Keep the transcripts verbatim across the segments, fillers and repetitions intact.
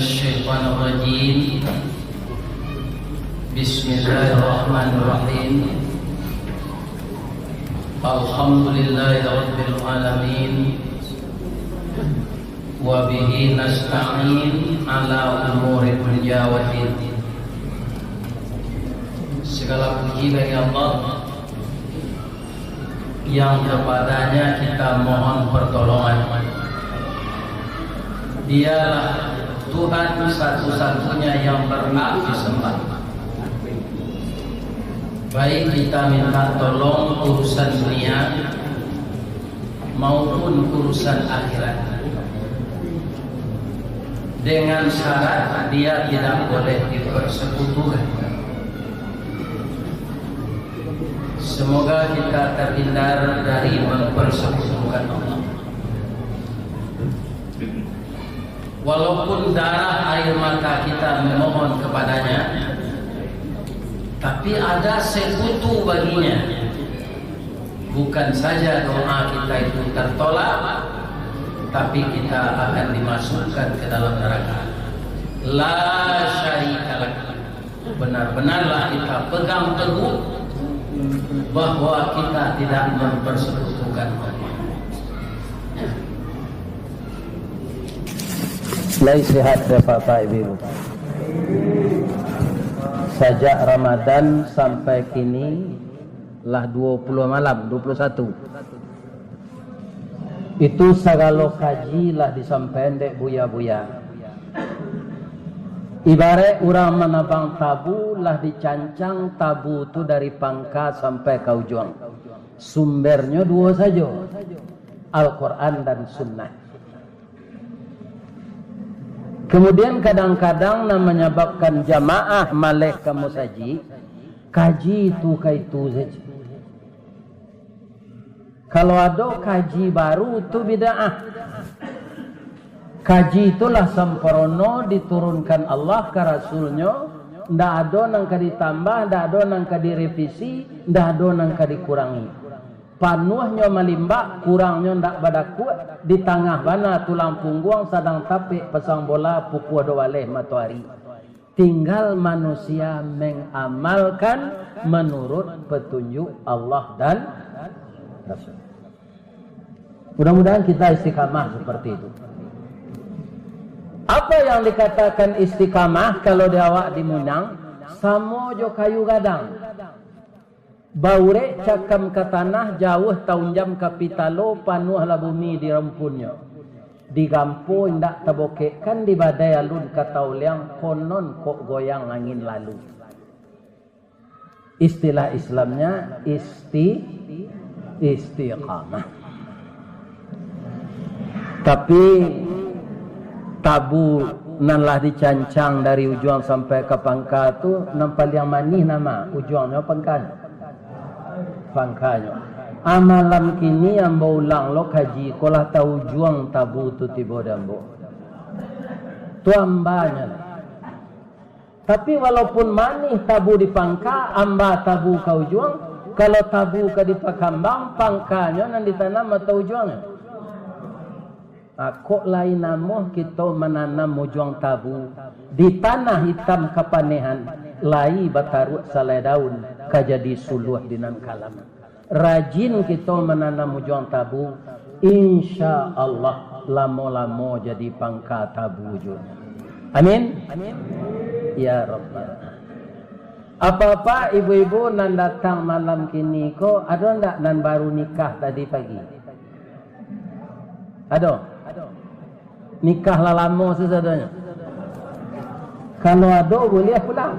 الشيطان الرجيم. بسم الله الرحمن الرحيم. الحمد لله رب العالمين. وبه نستعين على أمور الدنيا والدين. Segala puji bagi Allah yang kepadanya kita mohon pertolongan. Dialah Tuhan satu-satunya yang berhak disembah. Baik kita minta tolong urusan dunia maupun urusan akhirat, dengan syarat dia tidak boleh dipersekutukan. Semoga kita terhindar dari mempersekutukan Allah. Walaupun darah air mata kita memohon kepadanya, tapi ada sekutu baginya. Bukan saja doa kita itu tertolak, tapi kita akan dimasukkan ke dalam neraka. La syarika lak. Benar-benarlah kita pegang teguh bahwa kita tidak mempersekutukan Allah. Lai sehat, Bapak Ibu. Sajak Ramadan sampai kini lah dua puluh malam, dua puluh satu. Itu sagalo kaji lah disampaian dek buya-buya. Ibaraik urang manabang tabu, lah dicancang tabu tu dari pangka sampai ka ujuang. Sumbernyo duo sajo, Al-Quran dan Sunnah. Kemudian kadang-kadang nan manyababkan jamaah maleh ka musajik, kaji tu ka itu sajo. Kalau ado kaji baru, tu bid'ah. Kaji tu lah samparono diturunkan Allah ka Rasul-Nyo, ndak ado nan ka ditambah, ndak ado nan ka direvisi, ndak ado nan ka dikurangi. Panuahnyo malimbak, kurangnyo ndak badakuak, di tangah bana tulang pungguang, sadang tapek pasang bola, pukua duo baleh matoari. Tinggal manusia mengamalkan menurut petunjuk Allah dan Rasul. Mudah-mudahan kita istiqamah seperti itu. Apa yang dikatakan istiqamah kalau di awak di Minang? Samo jo kayu gadang. Baurek cakam ka tanah, jauah taunjam ka pitalo, panuahlah bumi di rampunnyo. Di gampo indak tabokekkan, di badai alun ka tauliang, konon kok goyang angin lalu. Istilah Islamnya isti-, istiqamah. Tapi tabu nan lah dicancang dari ujuang sampai ka pangka tu, nan paliang manih nama, ujuangnyo pangkanyo. Pangkanyo. Ah, malam kini ambo ulang lo kaji, ko lah taujuang tabu tu tibo di ambo. Tu ambanyo. Tapi walaupun manih tabu di pangka, amba tabu ka ujuang, kalau tabu ka dipakambang, pangkanyo nan ditanam atau ujuangnyo? Ah, kok lai namuah kito mananam ujuang tabu di tanah itam kapanehan, lai bataruak salai daun, ka jadi suluah di nan kalam. Rajin kito mananam ujuang tabu, insya Allah lamo-lamo jadi pangka tabu juo. Amin. Ya Rabbal. Apak-apak, ibu-ibu nan datang malam kini ko, ado ndak nan baru nikah tadi pagi? Ado? Nikah lah lamo sasadonyo. Kalau ado, buliah pulang.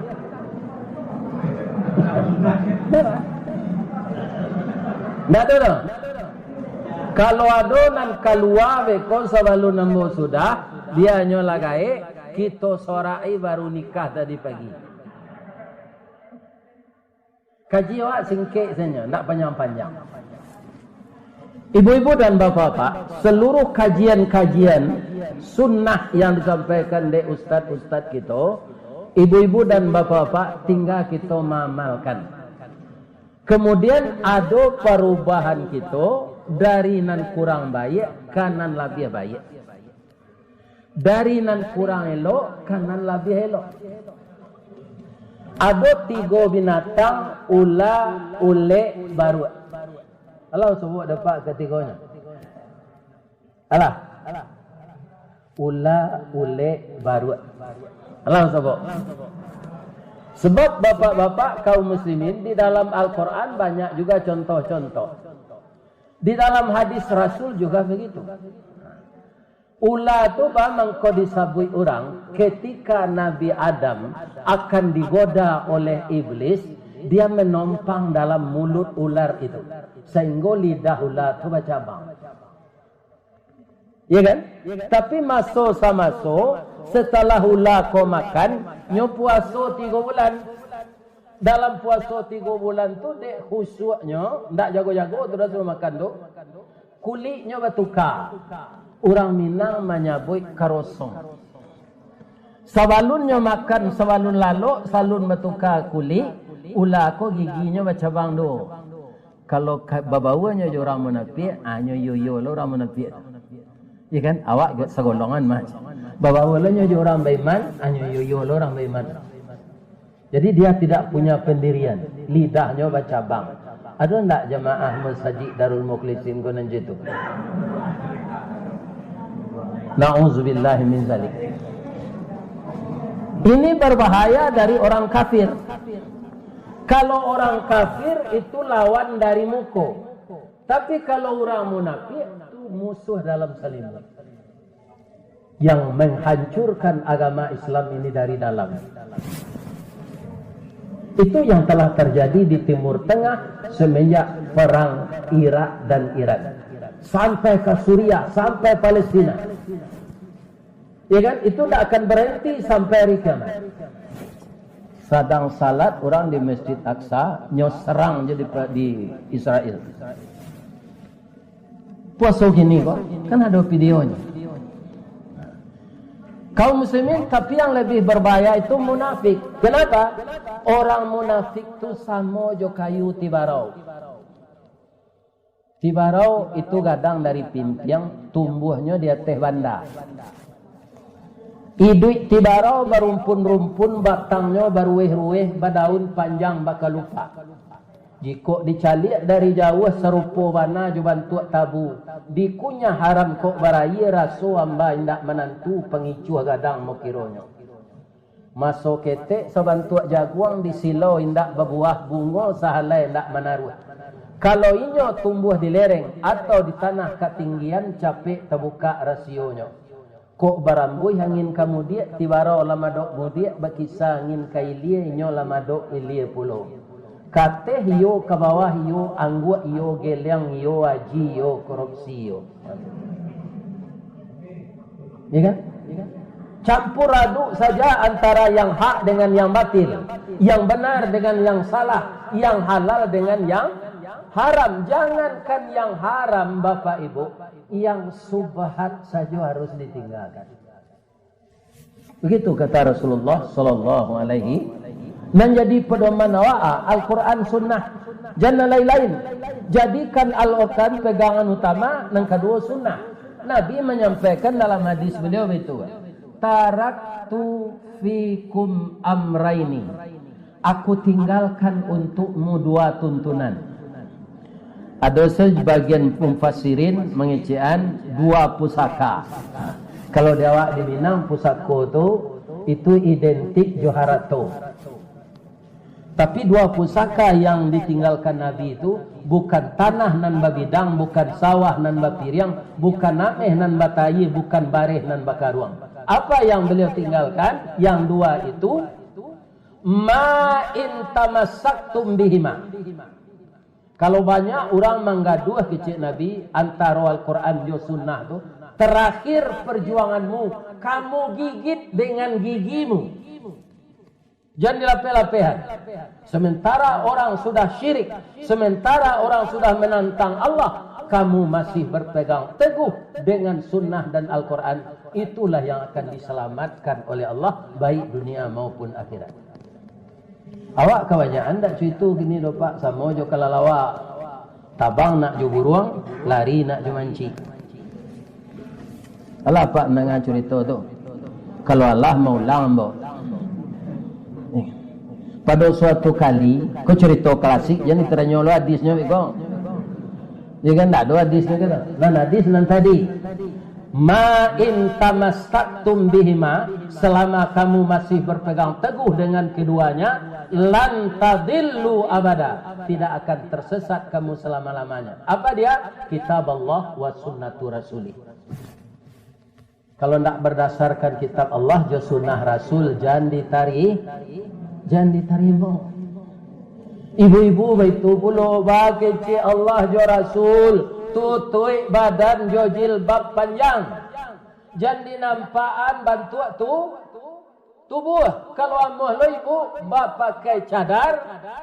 Ndak ado doh. Kalau ado nan kalua beko sabalun ambo sudah, dianyo lah gaek, kito sorak-i baru nikah tadi pagi. Kaji awak singkek sajo, ndak panjang-panjang. Ibu-ibu dan bapak-bapak, seluruh kajian-kajian sunnah yang disampaikan dek ustaz-ustaz kito, ibu-ibu dan bapak-bapak, tinggal kito maamalkan. Kemudian ado parubahan kito dari nan kurang baiak ka nan labiah baiak. Dari nan kurang elok ka nan labiah elok. Ado tigo binatang, ula, ulek, baruak. Alah, sabuik dek Apak katigonyo. Alah. Ula, ulek, baruak. Alah, sabuik. Sebab bapak-bapak kaum muslimin, di dalam Al-Quran banyak juga contoh-contoh. Di dalam hadis Rasul juga begitu. Ula tu ba mangko disabuik urang, ketika Nabi Adam akan digoda oleh iblis, dia menompang dalam mulut ular itu, sehingga lidah ula tu bacabang. Ya kan? Tapi maso samaso, setelah ula ko makan, nyo puaso tigo bulan. Dalam puaso tigo bulan tu, dek khusyuknyo, ndak jago-jago tu dah suruh makan tu, kuliknyo batuka. Urang Minang manyabuik karosong. Sabalunnyo makan, sabalun lalok, sabalun batuka kulik, ula ko giginyo bacabang duo. Kalau ka-, babaunyo jo urang munapiak, hanyo iyo-iyo lo urang munapiak. Iya kan? Awak sagolongan mah. Babaunyo jo urang baiman, hanyo iyo-iyo lo urang baiman. Jadi dia tidak punya pendirian, lidahnyo bacabang. Ado ndak jamaah Masjid Darul Mukhlisin ko nan cak itu? Na'udzubillahi min zalik. Ini berbahaya dari orang kafir. Kalau orang kafir itu lawan dari muko. Tapi kalau urang munafik, itu musuh dalam salimut. Yang menghancurkan agama Islam ini dari dalam. Itu yang telah terjadi di Timur Tengah semenjak perang Irak dan Iran. Sampai ke Suriah, sampai Palestina. Ya kan? Itu ndak akan berhenti sampai hari kiamat. Sadang salat urang di Masjid Aqsa, nyo serang je di, di Israel. Puaso kini ko, kan ado videonyo. Kaum muslimin, tapi yang lebih berbahaya itu munafik. Kenapa? Orang munafik tu samo jo kayu tibarau. Tibarau itu gadang dari pimpiang, tumbuahnyo di ateh banda. Iduik tibarau barumpun-rumpun, batangnyo baruweh-ruweh, badaun panjang bakalupak. Jikok dicaliak dari jauah, sarupo bana jo bantuak tabu. Dikunyah haram kok barayie, raso amba indak manantu, pangicuah gadang mokironyo. Maso ketek sabantuak jaguang, di silo indak babuah, bungo sahalai indak manaruah. Kalau inyo tumbuah di lereng atau di tanah katinggian, capek tabukak rasionyo. Kok barambuih angin ka mudiak, tibarau lah madok mudiak, bakisa angin ka ilie, inyo lah madok ilie pulo. Ka ateh iyo, ka bawah iyo, angguak iyo, geliang iyo, aji iyo, korupsi iyo. Ya kan? Campur aduk saja antara yang hak dengan yang batil, yang benar dengan yang salah, yang halal dengan yang haram. Jangankan yang haram, Bapak Ibu, yang subhat saja harus ditinggalkan. Begitu kata Rasulullah sallallahu alaihi. Nan jadi pedoman awak, ah, Al-Quran, Sunnah, jan nan lain-lain. Jadikan Al-Quran pegangan utama, nan kaduo Sunnah. Nabi menyampaikan dalam hadis beliau itu, "Taraktu fikum amraini." Aku tinggalkan untukmu dua tuntunan. Ado sabagian mufassirin mangecekan dua pusaka. Kalau di awak di Minang, pusako tu, itu identik jo harato. Tapi dua pusaka yang ditinggalkan Nabi itu bukan tanah nan babidang, bukan sawah nan bapiriang, bukan ameh nan batayie, bukan bareh nan bakaruang. Apa yang beliau tinggalkan? Yang dua itu, "Ma in tamassaktum bihima." Kalau banyak urang manggaduah kecek Nabi antaro Al-Quran jo Sunnah tu, terakhir perjuanganmu, kamu gigit dengan gigimu. Jan dilapeh-lapehan. Sementara orang sudah syirik, sementara orang sudah menantang Allah, kamu masih berpegang teguh dengan Sunnah dan Al-Quran, itulah yang akan diselamatkan oleh Allah, baik dunia maupun akhirat. Awak kabanyakan ndak cuito kini doh, Pak, samo jo kalalawak. Tabang nak jo buruang, lari nak jo mancik. Alah, Pak, mandanga curito tu. Kalau alah maulang, ambo. Pado suatu kali, ko carito klasik, jan ditaranyo lo hadisnyo, beko. Iyo kan, ndak ado hadisnyo, kan? Nan hadis nan tadi, "Ma in tamassaktum bihima," selama kamu masih berpegang teguh dengan keduanya, "lan tadillu abada," tidak akan tersesat kamu selama-lamanya. Apa dia? Kitab Allah wa sunnatu rasulih. Kalau ndak bardasarkan kitab Allah jo sunnah Rasul, jan ditari-, jan ditarimo. Ibu-ibu baitu pulo, bakecek Allah jo Rasul, tutuik badan jo jilbab panjang. Jan dinampakan bantuak tu, tubuah. Kalau amuah lo ibu bapakai cadar,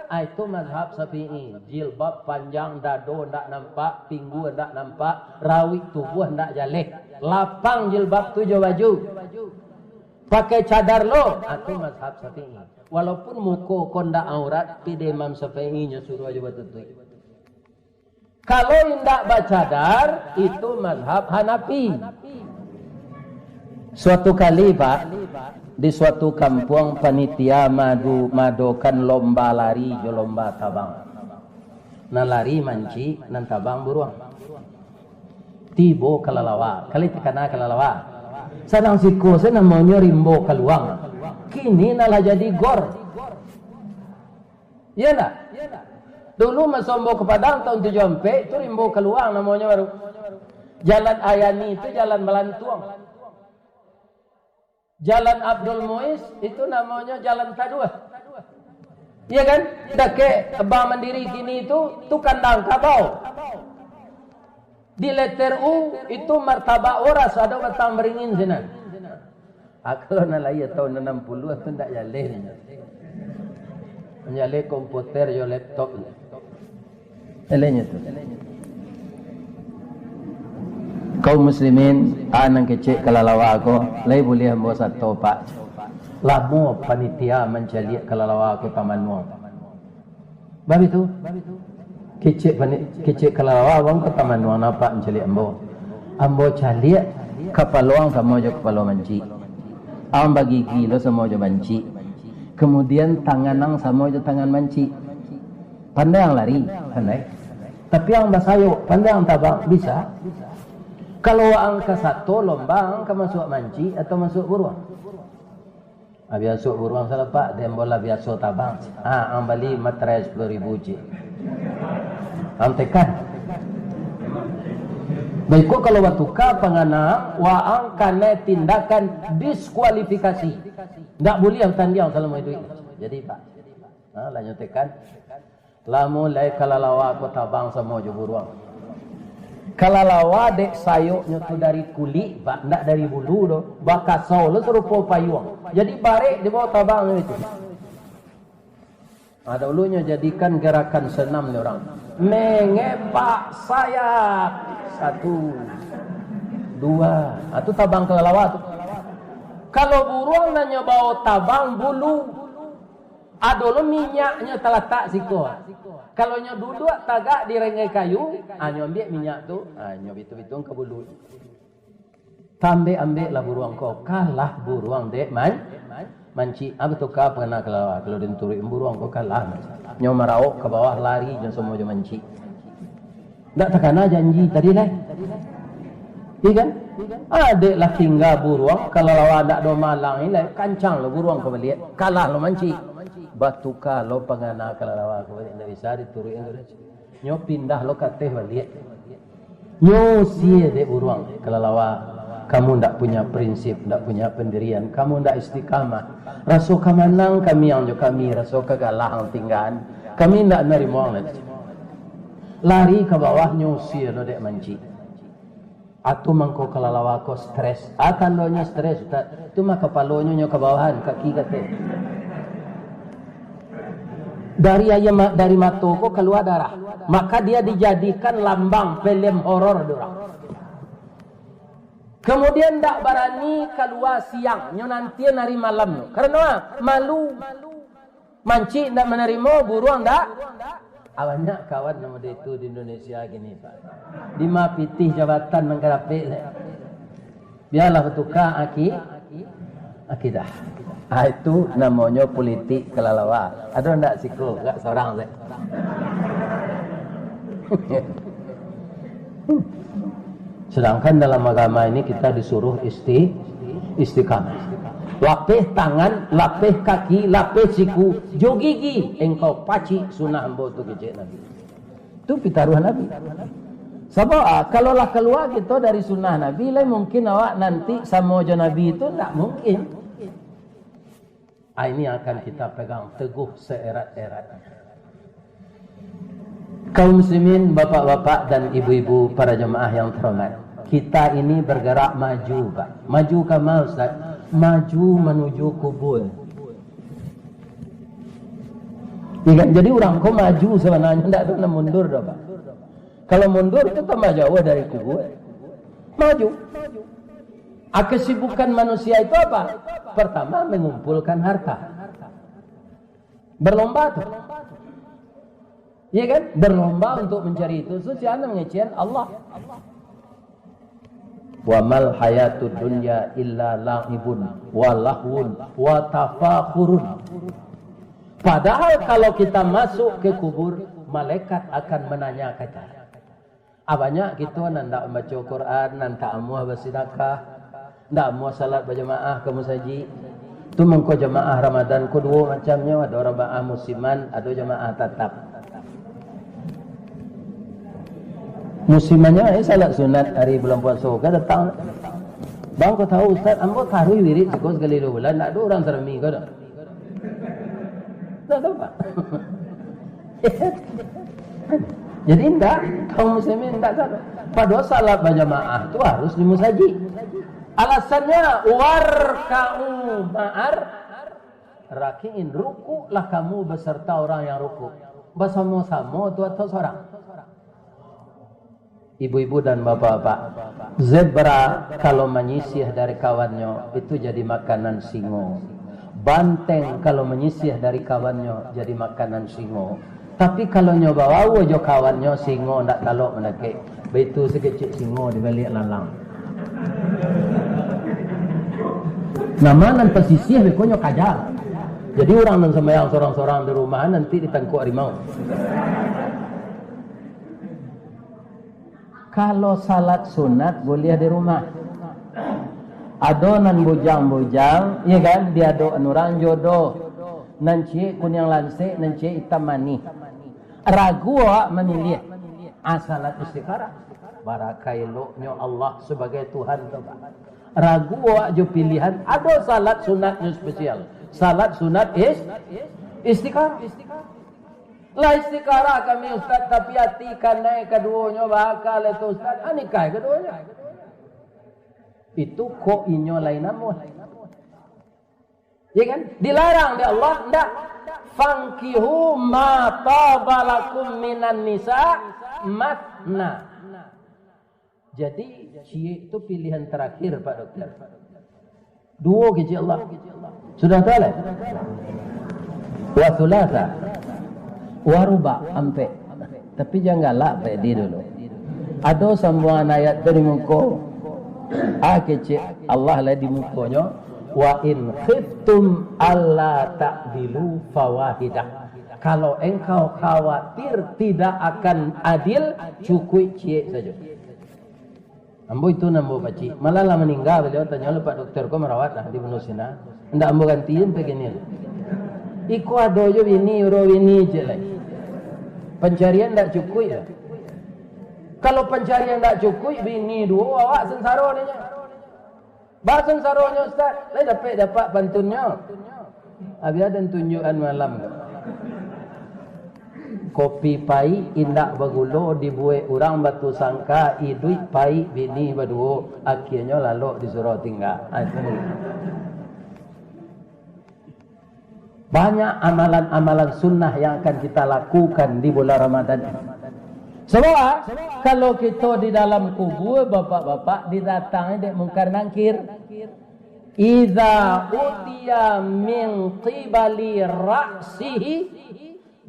ah, itu mazhab Syafi'i. Jilbab panjang, dado ndak nampak, pinggua ndak nampak, rawik tubuah ndak jaleh. Lapang jilbab tu jo baju. Pakai cadar lo, ah, tu mazhab Syafi'i. Walaupun muko ko ndak aurat, tapi dek Imam Syafi'i nyo suruah jo batutuik. Kalau indak bacadar, itu mazhab Hanafi. Suatu kali, Pak, di suatu kampuang panitia madu-, madokan lomba lari jo lomba tabang. Nan lari mancik, nan tabang buruang. Tibo kalalawa, kali takana kalalawa. Sadang siko se namonyo Rimbo Kaluang. Kini nan lah jadi gor. Iya ndak? Dulu maso ambo ka Padang taun tujuah ampek, tu Rimbo Kaluang namonyo baru. Jalan Ayani tu jalan balantuang. Jalan Abdul Muiz itu namonyo jalan taduah. Iya kan? Dakek Bank Mandiri kini tu, tu kandang kabau. Di letter U itu martabak waras, ado batang baringin sinan. Ako nan lahia taun anam puluah tu ndak jaleh nyo. Jaleh komputer jo laptop. Jaleh nyo tu. Kaum muslimin, a nan kecek kalalawa ko, lai buliah ambo sato, Pak. Lamo panitia mancaliak kalalawa ko tamanuang. Bab itu, kecek pani-, kecek kalalawa, wang ko tamanuang nampak mancaliak ambo. Ambo caliak, kapalo ang samo jo kapalo mancik. Ang bagigi lo samo jo mancik. Kemudian tangan ang samo jo tangan mancik. Pandai ang lari, pandai. Tapi ang basayok, pandai ang tabang, bisa. Kalau ang ka sato lomba, ang ka masuak mancik atau masuak buruang? Ah, biaso buruang salah, Pak, den bola biaso tabang. Ah, ang bali materai sapuluah ribu cik. Ang tekan. Baiko kalau batuka pangana, waang kanai tindakan diskualifikasi. Ndak buliah batandiang salamo iduik. Jadi, Pak, ha, lah nyo tekan. Lah mulai kalalawa ko tabang samo jo buruang. Kalalawa dek sayoknyo tu dari kulik, Pak, ndak dari bulu doh. Bakasau lo sarupo payuang. Jadi barek di bawah tabang itu. Ah, dahulunyo jadikan gerakan senam ni orang. Mengepak sayap. Satu. Dua. Ah, tu tabang kalalawa tu. Kalau buruang nan nyo bawa tabang bulu, ado lo minyaknyo talatak siko. Kalau nyo duduak tagak di renggai kayu, ah, nyo ambiak minyak tu, ah, nyo bitu-bitu ka bulu. Tambek-ambek lah buruang ko, kalah buruang dek man-, mancik. Ah, batuka pangana kalalawa, kalau den turuik buruang ko kalah mancik. Nyo marauk ka bawah, lari jo samo jo mancik. Ndak takana janji tadi lai. Iya kan? Adek lah tingga buruang, kalalawa ndak do malang ni lai, kancang lo buruang ko baliak. Kalah lo mancik. Batuka lo pangana kalalawa ko baliak, ndak bisa dituruik. Nyo pindah lo ka ateh baliak. Nyo usie dek buruang, kalalawa, kamu ndak punya prinsip, ndak punya pendirian, kamu ndak istiqamah. Raso ka manang kami ang jo kami, raso ka galah ang tinggaan. Kami ndak narimo ang lai. Lari ka bawah, nyo usie lo dek mancik. Atu mangko kalalawa ko stres. Ah, tandonyo stres, Ustaz. Tu mah kapalonyo nyo ka bawahan, kaki ka ateh. Dari aia ma-, dari mato ko kalua darah. Maka dia dijadikan lambang filem horor dek urang. Kemudian ndak barani kalua siang, nyo nantian ari malam tu. Karano malu. Mancik ndak manarimo, buruang ndak. Ah, banyak kawan nan model itu di Indonesia kini, Pak. Dima pitih jabatan nan ka dapek, Pak. Bialah batuka aki-, Akidah. Ah, itu namonyo politik kalalawa. Ado ndak siko, agak sorang se. Sedangkan dalam agama ini kita disuruh isti-, istiqamah. Lapeh tangan, lapeh kaki, lapeh siku, jo gigi, engkau pacik sunnah ambo tu, kecek Nabi. Tu pitaruah Nabi. Sabab, ah, kalau lah kalua kito dari sunnah Nabi, lai mungkin awak nanti samo jo Nabi tu, ndak mungkin. Ah, ini akan kita pegang teguh seerat-eratnya. Kaum muslimin, bapak-bapak dan ibu-ibu, para jemaah yang terhormat, kita ini bergerak maju, Pak. Maju ka ma, Ustaz? Maju manuju kubur. Ya kan? Jadi, urang ko maju sabananyo, ndak ado nan mundur doh, Pak. Kalau mundur tu tambah jauah dari kubur. Maju. Ah, kesibukan manusia itu apa? Pertama, mengumpulkan harta. Berlomba tu. Iya kan? Berlomba untuk mencari itu. Terus siapa mangecekan? Allah. "Wa mal hayatud dunya illa la'ibun wa lahwun wa tafakhurun." Padahal kalau kita masuk ke kubur, malaikat akan menanyakan. Ah, banyak kito nan ndak mambaco Quran, nan tak amuah basidakah, ndak amuah salat bajamaah ka musajik. Tu mangko jamaah Ramadan ko duo macamnyo, ado jamaah musiman, ado jamaah tatap. Musimannyo, eh, salat sunat ari bulan puaso ka datang. Bang, ko tahu, Ustaz, ambo taruih wirid siko sakali duo bulan, ndak ado urang sarami ko doh. Ndak tahu, Pak. Jadi ndak, kaum muslimin ndak tahu. Padahal salat bajamaah tu harus di musajik. Alasannyo, "Warka'u ma'ar raki'in." Rukuklah kamu beserta orang yang rukuk. Basamo-samo tu atau sorang? Ibu-ibu dan bapak-bapak, zebra kalau manyisih dari kawannyo, itu jadi makanan singo. Banteng kalau manyisih dari kawannyo, jadi makanan singo. Tapi kalau nyo babaua jo kawannyo, singo ndak talok mandakek. Baitu sakecek singo di baliak lalang. Nama nan pasisih beko nyo kaja. Jadi urang nan sambayang sorang-sorang di rumah, nanti ditangkok harimau. Kalau salat sunat buliah di rumah. Ado nan bujang-bujang, iya kan, diadok-an urang jodoh. Nan ciek kuniang lansek, nan ciek itam manih. Ragu awak mamiliah. Ah, salat istikharah. Bara ka eloknyo Allah sabagai Tuhan tu, Pak. Ragu awak jo pilihan, ado salat sunatnyo spesial. Salat sunat is-, istikharah. Lah istikharah kami, Ustaz, tapi ati kanai kaduonyo bakal itu, Ustaz. Ah, nikah kaduonyo. Itu kok inyo lain amuah. Ya kan? Dilarang dek Allah, ndak. "Fankihu ma taba lakum minan nisa masna." Jadi, ciek tu pilihan terakhir, Pak Dokter. Duo kecek Allah. Sudah tu lah. Wa sulasa. Wa ruba, ampek. Tapi jan galak, Pak Edi dulu. Ado sambuangan ayat tu di muko. Ah, kecek Allah lah di mukonyo. "Wa in khiftum alla ta'dilu fawahidah." Kalau engkau khawatir tidak akan adil, cukuik ciek sajo. Ambo itu nan ambo pacik. Malah lah maningga baliau, tanyo lo Pak Dokter ko marawat lah di Benua Sina. Ndak ambo ganti sampai kini. Iko ado jo bini, uro bini ciek lai. Pancarian ndak cukuik lah. Kalau pancarian ndak cukuik, bini duo, awak sansaro nyo. Basansaronyo, Ustaz, lai dapek dapat pantunnyo. Abih aden tunjuakan malam tu. Kopi paik indak bagulo dibuek urang batu sangka, iduik paik bini baduo, akhianyo lalok disuruah tingga. Ah, itu. Banyak amalan-amalan sunnah yang akan kita lakukan di bulan Ramadan ini. Sebab, kalau kito di dalam kubur, bapak-bapak, didatangi dek Mungkar Nangkir. "Idza utiya min qibali ra'sihi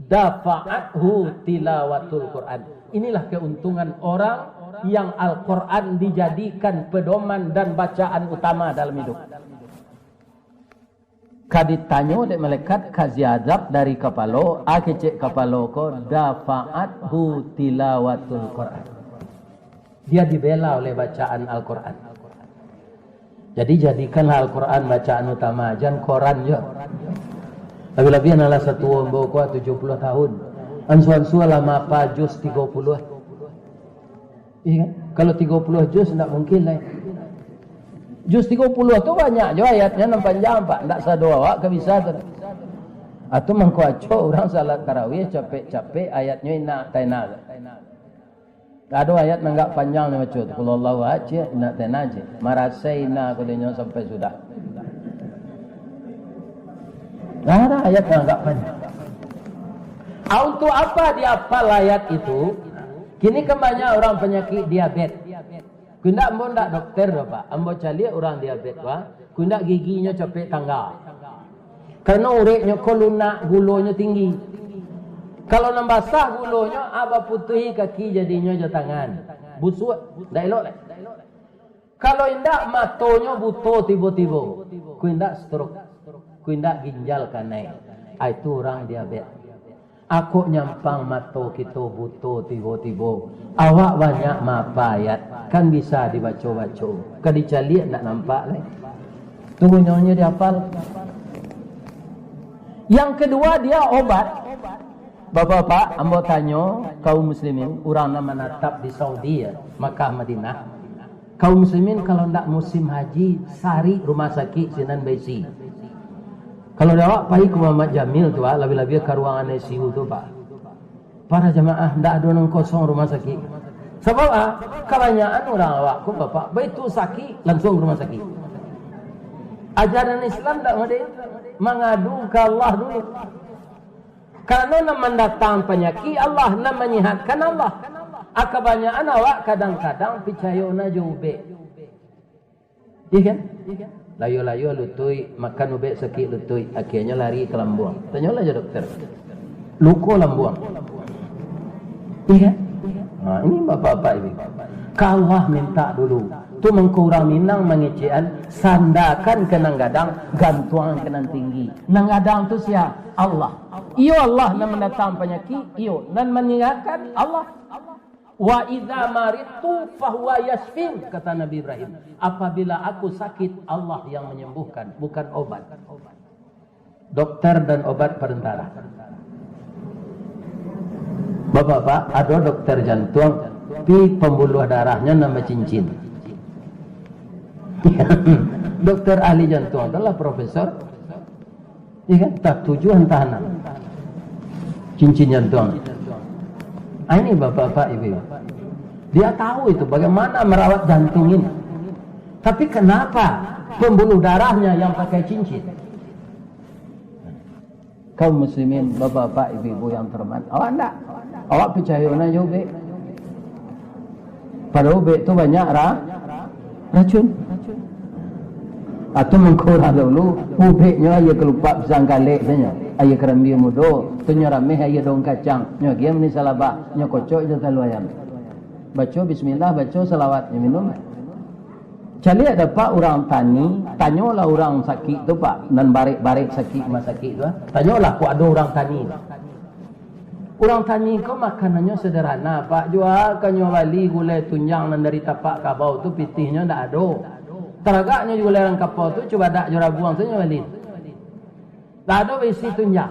dafa'athu tilawatul Qur'an." Inilah keuntungan orang yang Al-Quran dijadikan pedoman dan bacaan utama dalam hidup. Ka ditanyo dek malaikat, ka ziazab dari kapalo, a kecek kapalo ko, "Dafa'athu tilawatul Qur'an." Dia dibela oleh bacaan Al-Quran. Jadi, jadikanlah Al-Quran bacaan utama, jan koran jo. Labiah-labiah nan lah satuo ambo ko, tujuah puluah tahun. Ansua-ansua lah maapa juz tigo puluah. Iya kan? Kalau tigo puluah juz, ndak mungkin lai. Juz tigo puluah tu banyak jo ayatnyo, nan panjang, Pak. Ndak sado awak ka bisa tu. Atu mangko acok urang salat tarawih, capek-capek ayatnyo indak taena. Ado ayat nan agak panjang nyo baco tu. Qul huwallahu ahad, ciek, indak taena, ciek. Marasai na, katonyo, sampai sudah. Nah, ada ayat nan agak panjang. Ah, untuk apa diapal ayat itu? Kini kan banyak urang panyakik diabet. Kok indak, ambo indak dokter doh, Pak. Ambo caliak urang diabet, Pak. Kok indak, giginyo capek tangga. Karano ureknyo ko lunak, gulonyo tinggi. Kalau nan basah gulonyo, ah, baputuih kaki jadinyo jo tangan. Busuak, indak elok lai. Kalau indak, matonyo buto tibo-tibo. Kok indak, stroke. Kok indak, ginjal kanai. Ah, itu urang diabet. Kok nyampang mato kito buto tibo-tibo. Awak banyak maapa ayat, kan bisa dibaco-baco. Ka dicaliak, ndak nampak lai. Tu gunyonyo diapal. Yang kedua, dia obat. Bapak-bapak, ambo tanyo kaum muslimin, urang nan manatap di Saudi, ya, Makkah, Madinah. Kaum muslimin, kalau ndak musim haji, sarik rumah sakik sinan baisi. Kalau di awak pai ka Muhammad Jamil tu, ah, labiah-labiah ka ruangan I C U tu, Pak. Para jamaah, ndak ado nan kosong rumah sakik. Sabab, ah, kabanyakan urang awak ko, Bapak, baitu sakik, langsuang ka rumah sakik. Ajaran Islam ndak model itu. Mangadu ka Allah dulu. Karano nan mandatang panyakik Allah, nan manyihatkan Allah. Ah, kabanyakan awak kadang-kadang picayo na jo ubek. Iya kan? Layo-layo lutuik, makan ubek sakik lutuik, akhianyo lari ka lambuang. Tanyolah jo dokter. Luko lambuang. Iya kan? Ha, ini bapak-bapak ini. Ka Allah minta dulu. Tu mangko urang Minang mangecekan, sandakan ka nan gadang, gantuangan ka nan tinggi. Nan gadang tu sia? Allah. Iyo, Allah nan mandatang panyakik, iyo, nan manyihatkan Allah. "Wa idza maridtu fahuwa yasfin," kata Nabi Ibrahim. "Apabila aku sakit, Allah yang menyembuhkan, bukan obat." Dokter dan obat perantara. Bapak-bapak, ado dokter jantuang, pi pambuluah darahnyo nan bacincin. Dokter ahli jantuang tu lah profesor. Iya kan? Entah tujuh, entah enam. Cincin jantuang. Ah, ini bapak-bapak, ibu-ibu. Dia tahu itu bagaimana merawat jantung ini. Tapi kenapa pembuluh darahnya yang pakai cincin? Kaum muslimin, bapak-bapak, ibu-ibu yang terhormat, awak ndak. Awak picayo na jo ubek. Pado ubek tu banyak ra-, racun. Atau mangko urang dulu, ubeknyo aia kalupak pisang kalek tu nyo, aia karambia mudo, tu nyo rameh aia daun kacang, nyo agiah manih salabah, nyo kocok jo talua ayam. Baco bismillah, baco salawat, nyo minum. Caliak dek Pak urang tani, tanyolah urang sakik tu, Pak, nan barek-barek sakik, rumah sakik tu, ah. Tanyolah, kok ado urang tani tu. Urang tani ko makanannyo sederhana, Pak. Juo ka nyo bali gulai tunjang nan dari tapak kabau tu, pitihnyo ndak ado. Taragaknyo gulai rang kapau tu, cubadak jo rabuang tu nyo bali. Ndak ado baisi tunjang.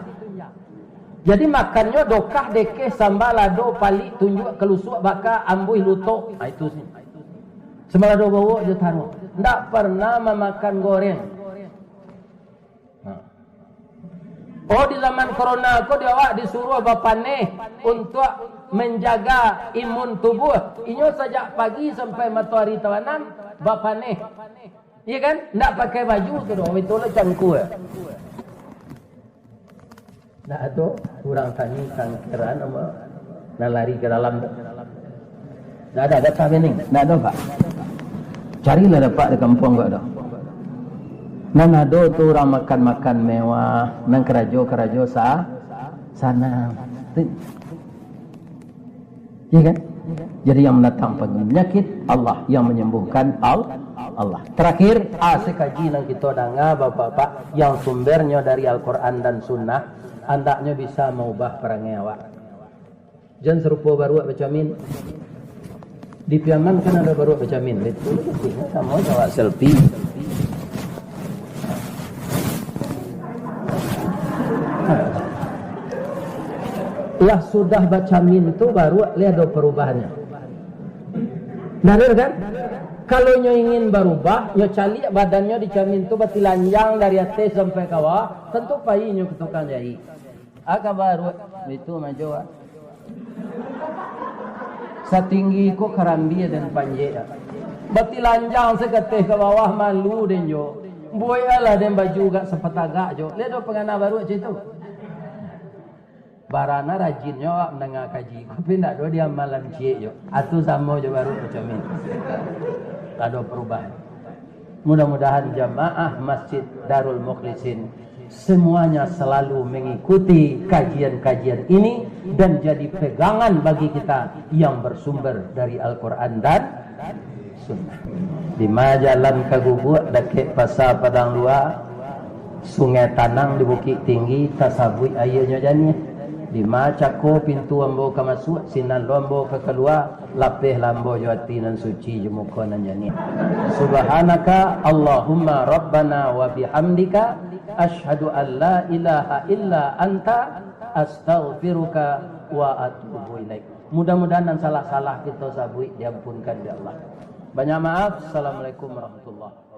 Jadi, makannyo dokah, dekeh, samba, lado, palik, tunjuak, kalusuak, baka, ambuih, lutok. Ah, itu sih. Samba, lado, bawok jo taruang. Ndak pernah mamakan goreng. Nah. Oh, di zaman corona ko di awak disuruah bapaneh untuak manjaga imun tubuh. Inyo sajak pagi sampai matoari tabanam bapaneh. Iya kan? Ndak pakai baju tu doh, itu lah cangkua. Ndak ado urang tani kangkeran apo nan lari ka dalam tu. Ndak ado, ado tah bening. Ndak ado, Pak. Carilah dapek di kampuang ko ado. Nan ado tu urang makan-makan mewah, nan karajo-karajo sa-, sanang. Tu. Iya kan? Jadi yang mendatangkan penyakit Allah, yang menyembuhkan Al-, Allah. Terakhir, ase kaji nan kito danga, Bapak-bapak, yang sumbernyo dari Al-Quran dan Sunnah, andaknyo bisa maubah parangai awak. Jan sarupo baruak bacamin. Di Piaman kan ado baruak bacamin, betul? Samo jo awak selfie. Lah sudah bacamin tu baruak lai ado parubahannyo. Nah, benar kan? Kalau nyo ingin barubah, nyo caliak badannyo di camin tu batilanjang dari ateh sampai ka bawah, tantu pai nyo ka tukang jaik. Aka baruak, itu majo, ah. Satinggi ko karambia den panjek, ah. Batilanjang sakateh ka bawah, malu den jo. Bueklah den baju agak sapatagak jo. Lai ado pangana baruak cam itu. Barana rajinnyo awak mandanga kaji ko, tapi ndak ado di amalan ciek jo. Atu samo jo baruak macam ini. Tak ado parubahan. Mudah-mudahan jamaah Masjid Darul Mukhlisin semuanya selalu mengikuti kajian-kajian ini dan jadi pegangan bagi kita yang bersumber dari Al-Quran dan Sunnah. Di ma jalan ka Guguak, dakek Pasa Padang Lua, Sungai Tanang di Bukik Tinggi, tasabuik aianyo janiah. Di ma cako pintu ambo ka masuak, sinan lo ambo ka kalua, lapehlah ambo jo ati nan suci, jo muko nan janiah. Subhanaka Allahumma Rabbana wa bihamdika, asyhadu an la ilaha illa anta, astaghfiruka wa atubu ilaik. Mudah-mudahan nan salah-salah kito sabuik diampunkan dek Allah. Banyak maaf. Assalamualaikum warahmatullahi.